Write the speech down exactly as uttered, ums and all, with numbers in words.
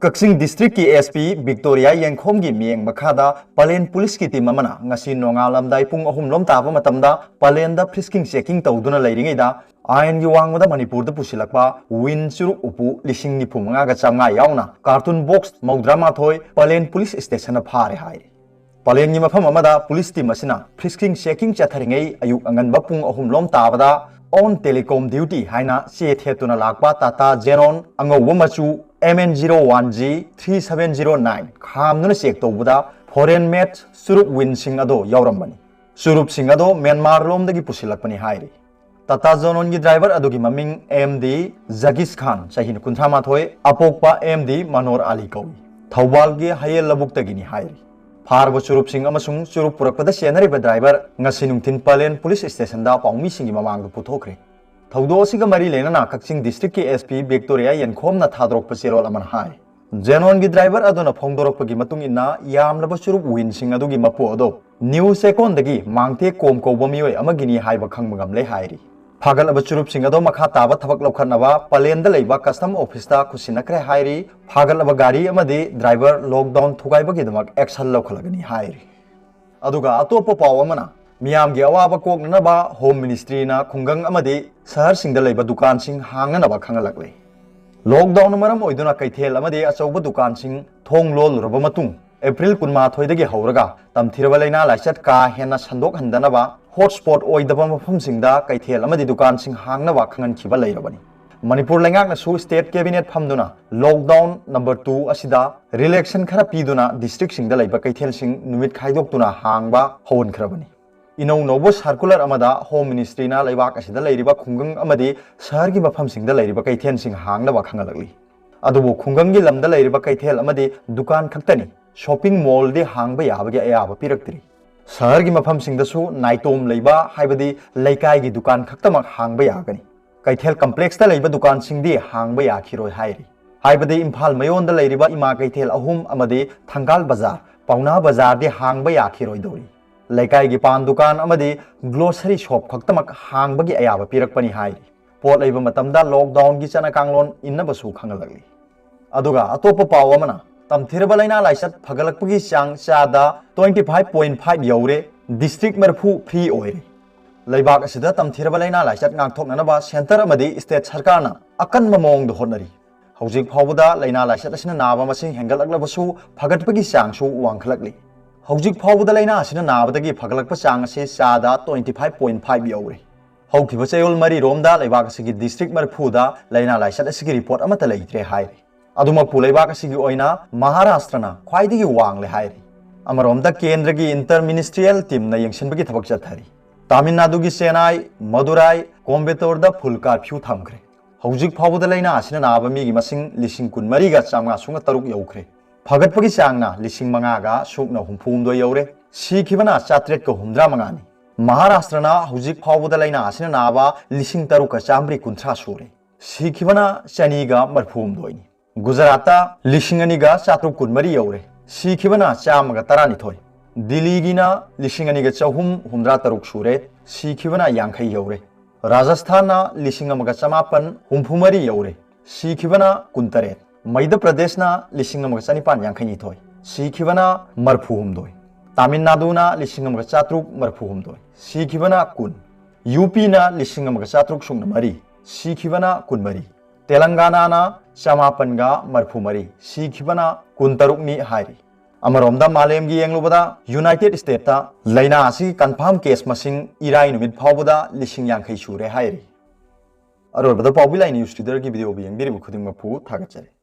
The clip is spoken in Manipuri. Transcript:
ꯀꯛꯆꯤꯡ ꯗꯤꯁꯇ꯭ꯔꯤꯛꯀꯤ ꯑꯦꯁ ꯄꯤ ꯕꯤꯛꯇꯣꯔꯤꯌꯥ ꯌꯦꯡꯈꯣꯝꯒꯤ ꯃꯤꯠꯌꯦꯡ ꯃꯈꯥꯗ ꯄꯂꯦꯟ ꯄꯨꯂꯤꯁꯀꯤ ꯇꯤꯝ ꯑꯃꯅ ꯉꯁꯤ ꯅꯣꯡꯉꯥꯜꯂꯝꯗꯥꯏ ꯄꯨꯡ ꯑꯍꯨꯝ ꯂꯣꯝ ꯇꯥꯕ ꯃꯇꯝꯗ ꯄꯂꯦꯟꯗ ꯐ꯭ꯔꯤꯁꯀꯤꯡ ꯆꯦꯀꯤꯡ ꯇꯧꯗꯨꯅ ꯂꯩꯔꯤꯉꯩꯗ ꯑꯥꯏꯟꯒꯤ ꯋꯥꯡꯃꯗ ꯃꯅꯤꯄꯨꯔꯗ ꯄꯨꯁꯤꯜꯂꯛꯄ ꯋꯤꯟ ꯆꯨꯔꯨꯞ ꯎꯄꯨ ꯂꯤꯁꯤꯡ ꯅꯤꯐꯨ ꯃꯉꯥꯒ ꯆꯥꯝꯃꯉꯥ ꯌꯥꯎꯅ ꯀꯥꯔꯇꯨꯟ ꯕꯣꯛꯁ ꯃꯧꯗ꯭ꯔꯥ ꯃꯥꯊꯣꯏ ꯄꯂꯦꯟ ꯄꯨꯂꯤꯁ ꯁ꯭ꯇꯦꯁꯟꯅ ꯐꯥꯔꯦ ꯍꯥꯏꯔꯤ꯫ ꯄꯂꯦꯟꯒꯤ ꯃꯐꯝ ꯑꯃꯗ ꯄꯨꯂꯤꯁ ꯇꯤꯝ ꯑꯁꯤꯅ ꯐ꯭ꯔꯤꯁꯀꯤꯡ ꯆꯦꯀꯤꯡ ꯆꯠꯊꯔꯤꯉꯩ ꯑꯌꯨꯛ ꯑꯉꯟꯕ ꯄꯨꯡ ꯑꯍꯨꯝ ꯂꯣꯝ ꯇꯥꯕꯗ ꯑꯣꯟ ꯇꯦꯂꯤꯀꯣꯝ ꯗ꯭ꯌꯨꯇꯤ ꯍꯥꯏꯅ ꯆꯦ ꯊꯦꯠꯇꯨꯅ ꯂꯥꯛꯄ ꯇꯥꯇꯥ ꯖꯦꯅꯣꯟ ꯑꯉꯧꯕ ꯃꯆꯨ M N zero one G three seven zero nine ꯈꯥꯝꯗꯨꯅ ꯆꯦꯛ ꯇꯧꯕꯗ ꯐꯣꯔꯦꯟ ꯃꯦꯗ ꯆꯨꯔꯨꯞ ꯋꯤꯟꯁꯤꯡ ꯑꯗꯣ ꯌꯥꯎꯔꯝꯕꯅꯤ꯫ ꯆꯨꯔꯨꯞꯁꯤꯡ ꯑꯗꯣ ꯃ꯭ꯌꯥꯟꯃꯥꯔ ꯂꯣꯝꯗꯒꯤ ꯄꯨꯁꯤꯜꯂꯛꯄꯅꯤ ꯍꯥꯏꯔꯤ꯫ ꯇꯥꯇꯥ ꯖꯣꯅꯣꯟꯒꯤ ꯗ꯭ꯔꯥꯏꯚꯔ ꯑꯗꯨꯒꯤ ꯃꯃꯤꯡ ꯑꯦꯝ ꯗꯤ ꯖꯒꯤꯁ ꯈꯥꯟ, ꯆꯍꯤ ꯀꯨꯟꯊ꯭ꯔꯥ ꯃꯥꯊꯣꯏ, ꯑꯄꯣꯛꯄ ꯑꯦꯝ ꯗꯤ ꯃꯅꯣꯔ ꯑꯂꯤ ꯀꯧꯏ꯫ ꯊꯧꯕꯥꯜꯒꯤ ꯍꯌꯦꯜ ꯂꯧꯕꯨꯛꯇꯒꯤꯅꯤ ꯍꯥꯏꯔꯤ꯫ ꯐꯥꯔꯕ ꯆꯨꯔꯨꯞꯁꯤꯡ ꯑꯃꯁꯨꯡ ꯆꯨꯔꯨꯞ ꯄꯨꯔꯛꯄꯗ ꯆꯦꯟꯅꯔꯤꯕ ꯗ꯭ꯔꯥꯏꯚꯔ ꯉꯁꯤ ꯅꯨꯡꯊꯤꯜ ꯄꯂꯦꯟ ꯄꯨꯂꯤꯁ ꯁ꯭ꯇꯦꯁꯟꯗ ꯄꯥꯎꯃꯤꯁꯤꯡꯒꯤ ꯃꯃꯥꯡꯗ ꯄꯨꯊꯣꯛꯈ꯭ꯔꯦ꯫ ꯊꯧꯗꯣꯛ ꯑꯁꯤꯒ ꯃꯔꯤ ꯂꯩꯅꯅ ꯀꯛꯆꯤꯡ ꯗꯤꯁꯇ꯭ꯔꯤꯛꯀꯤ ꯑꯦꯁ ꯄꯤ ꯕꯤꯛꯇꯣꯔꯤꯌꯥ ꯌꯦꯟꯈꯣꯝꯅ ꯊꯥꯗꯣꯔꯛꯄ ꯆꯦꯔꯣꯜ ꯑꯃꯅ ꯍꯥꯏ, ꯖꯦꯅꯣꯟꯒꯤ ꯗ꯭ꯔꯥꯏꯚꯔ ꯑꯗꯨꯅ ꯐꯣꯡꯗꯣꯔꯛꯄꯒꯤ ꯃꯇꯨꯡ ꯏꯟꯅ, ꯌꯥꯝꯂꯕ ꯆꯨꯔꯨꯞ ꯋꯤꯟꯁꯤꯡ ꯑꯗꯨꯒꯤ ꯃꯄꯨ ꯑꯗꯨ ꯅ꯭ꯌꯨ ꯆꯦꯀꯣꯟꯗꯒꯤ ꯃꯥꯡꯊꯦ ꯀꯣꯝ ꯀꯧꯕ ꯃꯤꯑꯣꯏ ꯑꯃꯒꯤꯅꯤ ꯍꯥꯏꯕ ꯈꯪꯕ ꯉꯝꯂꯦ ꯍꯥꯏꯔꯤ꯫ ꯐꯥꯒꯠꯂꯕ ꯆꯨꯔꯨꯞꯁꯤꯡ ꯑꯗꯨ ꯃꯈꯥ ꯇꯥꯕ ꯊꯕꯛ ꯂꯧꯈꯠꯅꯕ ꯄꯂꯦꯟꯗ ꯂꯩꯕ ꯀꯁꯇꯝ ꯑꯣꯐꯤꯁꯇ ꯈꯨꯠꯁꯤꯟꯅꯈ꯭ꯔꯦ ꯍꯥꯏꯔꯤ꯫ ꯐꯥꯒꯠꯂꯕ ꯒꯥꯔꯤ ꯑꯃꯗꯤ ꯗ꯭ꯔꯥꯏꯚꯔ ꯂꯣꯛꯗꯥꯎꯟ ꯊꯨꯒꯥꯏꯕꯒꯤꯗꯃꯛ ꯑꯦꯛꯁꯟ ꯂꯧꯈꯠꯂꯒꯅꯤ ꯍꯥꯏꯔꯤ꯫ ꯑꯗꯨꯒ ꯑꯇꯣꯞꯄ ꯄꯥꯎ ꯑꯃꯅ, ꯃꯤꯌꯥꯝꯒꯤ ꯑꯋꯥꯕ ꯀꯣꯛꯅꯅꯕ ꯍꯣꯝ ꯃꯤꯅꯤꯁꯇ꯭ꯔꯤꯅ ꯈꯨꯡꯒꯪ ꯑꯃꯗꯤ ꯁꯍꯔꯁꯤꯡꯗ ꯂꯩꯕ ꯗꯨꯀꯥꯟꯁꯤꯡ ꯍꯥꯡꯅꯅꯕ ꯈꯪꯍꯜꯂꯛꯂꯦ꯫ ꯂꯣꯛꯗꯥꯎꯟꯅ ꯃꯔꯝ ꯑꯣꯏꯗꯨꯅ ꯀꯩꯊꯦꯜ ꯑꯃꯗꯤ ꯑꯆꯧꯕ ꯗꯨꯀꯥꯟꯁꯤꯡ ꯊꯣꯡ ꯂꯣꯜꯂꯨꯔꯕ ꯃꯇꯨꯡ, ꯑꯦꯄ꯭ꯔꯤꯜ ꯀꯨꯟꯃꯥꯊꯣꯏꯗꯒꯤ ꯍꯧꯔꯒ ꯇꯝꯊꯤꯔꯕ ꯂꯥꯏꯅꯥ ꯂꯥꯏꯆꯠ ꯀꯥ ꯍꯦꯟꯅ ꯁꯟꯗꯣꯛꯍꯟꯗꯅꯕ ꯍꯣꯠꯁ꯭ꯄꯣꯠ ꯑꯣꯏꯗꯕ ꯃꯐꯝꯁꯤꯡꯗ ꯀꯩꯊꯦꯜ ꯑꯃꯗꯤ ꯗꯨꯀꯥꯟꯁꯤꯡ ꯍꯥꯡꯅꯕ ꯈꯪꯍꯟꯈꯤꯕ ꯂꯩꯔꯕꯅꯤ꯫ ꯃꯅꯤꯄꯨꯔ ꯂꯩꯉꯥꯛꯅꯁꯨ ꯁ꯭ꯇꯦꯠ ꯀꯦꯕꯤꯅꯦꯠ ꯐꯝꯗꯨꯅ ꯂꯣꯛꯗꯥꯎꯟ ꯅꯝꯕꯔ ꯇꯨ ꯑꯁꯤꯗ ꯔꯤꯂꯦꯛꯁꯟ ꯈꯔ ꯄꯤꯗꯨꯅ ꯗꯤꯁꯇ꯭ꯔꯤꯛꯁꯤꯡꯗ ꯂꯩꯕ ꯀꯩꯊꯦꯜꯁꯤꯡ ꯅꯨꯃꯤꯠ ꯈꯥꯏꯗꯣꯛꯇꯨꯅ ꯍꯥꯡꯕ ꯍꯧꯍꯟꯈ꯭ꯔꯕꯅꯤ꯫ ꯏꯅꯧ ꯅꯧꯕ ꯁꯔꯀꯨꯂꯔ ꯑꯃꯗ ꯍꯣꯝ ꯃꯤꯅꯤꯁꯇ꯭ꯔꯤꯅ ꯂꯩꯕꯥꯛ ꯑꯁꯤꯗ ꯂꯩꯔꯤꯕ ꯈꯨꯡꯒꯪ ꯑꯃꯗꯤ ꯁꯍꯔꯒꯤ ꯃꯐꯝꯁꯤꯡꯗ ꯂꯩꯔꯤꯕ ꯀꯩꯊꯦꯜꯁꯤꯡ ꯍꯥꯡꯅꯕ ꯈꯪꯍꯜꯂꯛꯂꯤ꯫ ꯑꯗꯨꯕꯨ ꯈꯨꯡꯒꯪꯒꯤ ꯂꯝꯗ ꯂꯩꯔꯤꯕ ꯀꯩꯊꯦꯜ ꯑꯃꯗꯤ ꯗꯨꯀꯥꯟ ꯈꯛꯇꯅꯤ ꯁꯣꯞꯄꯤꯡ ꯃꯣꯜꯗꯤ ꯍꯥꯡꯕ ꯌꯥꯕꯒꯤ ꯑꯌꯥꯕ ꯄꯤꯔꯛꯇ꯭ꯔꯤ꯫ ꯁꯍꯔꯒꯤ ꯃꯐꯝꯁꯤꯡꯗꯁꯨ ꯅꯥꯏꯇꯣꯝ ꯂꯩꯕ, ꯍꯥꯏꯕꯗꯤ ꯂꯩꯀꯥꯏꯒꯤ ꯗꯨꯀꯥꯟ ꯈꯛꯇꯃꯛ ꯍꯥꯡꯕ ꯌꯥꯒꯅꯤ꯫ ꯀꯩꯊꯦꯜ ꯀꯝꯄ꯭ꯂꯦꯛꯁꯇ ꯂꯩꯕ ꯗꯨꯀꯥꯟꯁꯤꯡꯗꯤ ꯍꯥꯡꯕ ꯌꯥꯈꯤꯔꯣꯏ ꯍꯥꯏꯔꯤ꯫ ꯍꯥꯏꯕꯗꯤ ꯏꯝꯐꯥꯜ ꯃꯌꯣꯟꯗ ꯂꯩꯔꯤꯕ ꯏꯃꯥ ꯀꯩꯊꯦꯜ ꯑꯍꯨꯝ ꯑꯃꯗꯤ ꯊꯪꯒꯥꯜ ꯕꯖꯥꯔ, ꯄꯥꯎꯅꯥ ꯕꯖꯥꯔꯗꯤ ꯍꯥꯡꯕ ꯌꯥꯈꯤꯔꯣꯏꯗꯧꯔꯤ꯫ ꯂꯩꯀꯥꯏꯒꯤ ꯄꯥꯟ ꯗꯨꯀꯥꯟ ꯑꯃꯗꯤ ꯒ꯭ꯂꯣꯁꯔꯤ ꯁꯣꯞ ꯈꯛꯇꯃꯛ ꯍꯥꯡꯕꯒꯤ ꯑꯌꯥꯕ ꯄꯤꯔꯛꯄꯅꯤ ꯍꯥꯏꯔꯤ꯫ ꯄꯣꯠ ꯂꯩꯕ ꯃꯇꯝꯗ ꯂꯣꯛꯗꯥꯎꯟꯒꯤ ꯆꯠꯅ ꯀꯥꯡꯂꯣꯟ ꯏꯟꯅꯕꯁꯨ ꯈꯪꯍꯜꯂꯛꯂꯤ꯫ ꯑꯗꯨꯒ ꯑꯇꯣꯞꯄ ꯄꯥꯎ ꯑꯃꯅ, ꯇꯝꯊꯤꯔꯕ ꯂꯥꯏꯅꯥ ꯂꯥꯏꯆꯠ ꯐꯒꯠꯂꯛꯄꯒꯤ ꯆꯥꯡ ꯆꯥꯗ twenty five point five ꯌꯧꯔꯦ, district ꯃꯔꯤꯐꯨ free ꯑꯣꯏꯔꯦ꯫ ꯂꯩꯕꯥꯛ ꯑꯁꯤꯗ ꯇꯝꯊꯤꯔꯕ ꯂꯥꯏꯅꯥ ꯂꯥꯏꯆꯠ ꯉꯥꯛꯊꯣꯛꯅꯅꯕ centre ꯑꯃꯗꯤ state ꯁꯔꯀꯥꯔꯅ ꯑꯀꯟꯕ ꯃꯑꯣꯡꯗ ꯍꯣꯠꯅꯔꯤ꯫ ꯍꯧꯖꯤꯛ ꯐꯥꯎꯕꯗ ꯂꯥꯏꯅꯥ ꯂꯥꯏꯆꯠ ꯑꯁꯤꯅ ꯅꯥꯕ ꯃꯁꯤꯡ ꯍꯦꯟꯒꯠꯂꯛꯂꯕꯁꯨ, ꯐꯒꯠꯄꯒꯤ ꯆꯥꯡꯁꯨ ꯋꯥꯡꯈꯠꯂꯛꯂꯤ꯫ ꯍꯧꯖꯤꯛ ꯐꯥꯎꯕꯗ ꯂꯥꯏꯅꯥ ꯑꯁꯤꯅ ꯅꯥꯕꯗꯒꯤ ꯐꯒꯠꯂꯛꯄ ꯆꯥꯡ ꯑꯁꯤ ꯆꯥꯗ twenty five point five ꯌꯧꯔꯦ꯫ ꯍꯧꯈꯤꯕ ꯆꯌꯣꯜ ꯃꯔꯤꯔꯣꯝꯗ ꯂꯩꯕꯥꯛ ꯑꯁꯤꯒꯤ district ꯃꯔꯤꯐꯨꯗ ꯂꯥꯏꯅꯥ ꯂꯥꯏꯆꯠ ꯑꯁꯤꯒꯤ report ꯑꯃꯠꯇ ꯂꯩꯇ꯭ꯔꯦ ꯍꯥꯏꯔꯤ꯫ ꯑꯗꯨꯃꯛꯄꯨ ꯂꯩꯕꯥꯛ ꯑꯁꯤꯒꯤ ꯑꯣꯏꯅ ꯃꯍꯥꯔꯥꯁꯇ꯭ꯔꯅ ꯈ꯭ꯋꯥꯏꯗꯒꯤ ꯋꯥꯡꯂꯦ ꯍꯥꯏꯔꯤ꯫ ꯑꯃꯔꯣꯝꯗ ꯀꯦꯟꯗ꯭ꯔꯒꯤ inter ministerial teamꯅ ꯌꯦꯡꯁꯤꯟꯕꯒꯤ ꯊꯕꯛ ꯆꯠꯊꯔꯤ꯫ ꯇꯥꯃꯤꯜ ꯅꯥꯗꯨꯒꯤ ꯆꯦꯟꯅꯥꯏ, ꯃꯗꯨꯔꯥꯏ, ꯀꯣꯝꯕꯦꯇꯣꯔꯗ full curfew ꯊꯝꯈ꯭ꯔꯦ꯫ ꯍꯧꯖꯤꯛ ꯐꯥꯎꯕꯗ ꯂꯥꯏꯅꯥ ꯑꯁꯤꯅ ꯅꯥꯕ ꯃꯤꯒꯤ ꯃꯁꯤꯡ ꯂꯤꯁꯤꯡ ꯀꯨꯟꯃꯔꯤꯒ ꯆꯥꯝꯃꯉꯥ ꯁꯨꯞꯅ ꯇꯔꯨꯛ ꯌꯧꯈ꯭ꯔꯦ꯫ ꯐꯒꯠꯄꯒꯤ ꯆꯥꯡꯅ ꯂꯤꯁꯤꯡ ꯃꯉꯥꯒ ꯁꯨꯞꯅ ꯍꯨꯝꯐꯨ ꯍꯨꯝꯗꯣꯏ ꯌꯧꯔꯦ꯫ ꯁꯤꯈꯤꯕꯅ ꯆꯥꯇ꯭ꯔꯦꯠꯀ ꯍꯨꯝꯗ꯭ꯔꯥ ꯃꯉꯥꯅꯤ꯫ ꯃꯍꯥꯔꯥꯁꯇ꯭ꯔꯅ ꯍꯧꯖꯤꯛ ꯐꯥꯎꯕꯗ ꯂꯥꯏꯅꯥ ꯑꯁꯤꯅ ꯅꯥꯕ ꯂꯤꯁꯤꯡ ꯇꯔꯨꯛꯀ ꯆꯥꯝꯃꯔꯤ ꯀꯨꯟꯊ꯭ꯔꯥ ꯁꯨꯔꯦ꯫ ꯁꯤꯈꯤꯕꯅ ꯆꯅꯤꯒ ꯃꯔꯤꯐꯨ ꯍꯨꯝꯗꯣꯏꯅꯤ꯫ ꯒꯨꯖꯔꯥꯠꯇ ꯂꯤꯁꯤꯡ ꯑꯅꯤꯒ ꯆꯥꯇ꯭ꯔꯨꯛ ꯀꯨꯟꯃꯔꯤ ꯌꯧꯔꯦ꯫ ꯁꯤꯈꯤꯕꯅ ꯆꯥꯝꯃꯒ ꯇꯔꯥꯅꯤꯊꯣꯏ꯫ ꯗꯤꯜꯂꯤꯒꯤꯅ ꯂꯤꯁꯤꯡ ꯑꯅꯤꯒ ꯆꯍꯨꯝ ꯍꯨꯝꯗ꯭ꯔꯥ ꯇꯔꯨꯛ ꯁꯨꯔꯦ꯫ ꯁꯤꯈꯤꯕꯅ ꯌꯥꯡꯈꯩ ꯌꯧꯔꯦ꯫ ꯔꯥꯖꯁꯊꯥꯟꯅ ꯂꯤꯁꯤꯡ ꯑꯃꯒ ꯆꯃꯥꯄꯟ ꯍꯨꯝꯐꯨ ꯃꯔꯤ ꯌꯧꯔꯦ꯫ ꯁꯤꯈꯤꯕꯅ ꯀꯨꯟꯇꯔꯦꯠ꯫ ꯃꯩꯙ꯭ꯌ ꯄ꯭ꯔꯗꯦꯁꯅ ꯂꯤꯁꯤꯡ ꯑꯃꯒ ꯆꯅꯤꯄꯥꯟ ꯌꯥꯡꯈꯩꯅꯤꯊꯣꯏ꯫ ꯁꯤꯈꯤꯕꯅ ꯃꯔꯤꯐꯨ ꯍꯨꯝꯗꯣꯏ꯫ ꯇꯥꯃꯤꯜ ꯅꯥꯗꯨꯅ ꯂꯤꯁꯤꯡ ꯑꯃꯒ ꯆꯥꯇ꯭ꯔꯨꯛ ꯃꯔꯤꯐꯨ ꯍꯨꯝꯗꯣꯏ꯫ ꯁꯤꯈꯤꯕꯅ ꯀꯨꯟ꯫ ꯌꯨ ꯄꯤꯅ ꯂꯤꯁꯤꯡ ꯑꯃꯒ ꯆꯥꯇ꯭ꯔꯨꯛ ꯁꯨꯞꯅ ꯃꯔꯤ꯫ ꯁꯤꯈꯤꯕꯅ ꯀꯨꯟꯃꯔꯤ꯫ ꯇꯦꯂꯪꯒꯥꯅꯥꯅ ꯆꯃꯥꯄꯟꯒ ꯃꯔꯤꯐꯨ ꯃꯔꯤ꯫ ꯁꯤꯈꯤꯕꯅ ꯀꯨꯟꯇꯔꯨꯛꯅꯤ ꯍꯥꯏꯔꯤ꯫ ꯑꯃꯔꯣꯝꯗ ꯃꯥꯂꯦꯝꯒꯤ ꯌꯦꯡꯂꯨꯕꯗ ꯌꯨꯅꯥꯏꯇꯦꯗ ꯁ꯭ꯇꯦꯠꯇ ꯂꯥꯏꯅꯥ ꯑꯁꯤꯒꯤ confirm case ꯃꯁꯤꯡ ꯏꯔꯥꯏ ꯅꯨꯃꯤꯠ ꯐꯥꯎꯕꯗ ꯂꯤꯁꯤꯡ ꯌꯥꯡꯈꯩ ꯁꯨꯔꯦ ꯍꯥꯏꯔꯤ꯫ ꯑꯔꯣꯏꯕꯗ ꯄꯥꯎꯕꯤ ꯂꯥꯏ ꯅ꯭ꯌꯨꯁ ꯇ꯭ꯋꯤꯇꯔꯒꯤ ꯚꯤꯗꯤꯑꯣꯕꯨ ꯌꯦꯡꯕꯤꯔꯤꯕ ꯈꯨꯗꯤꯡꯃꯛꯄꯨ ꯊꯥꯒꯠꯆꯔꯤ꯫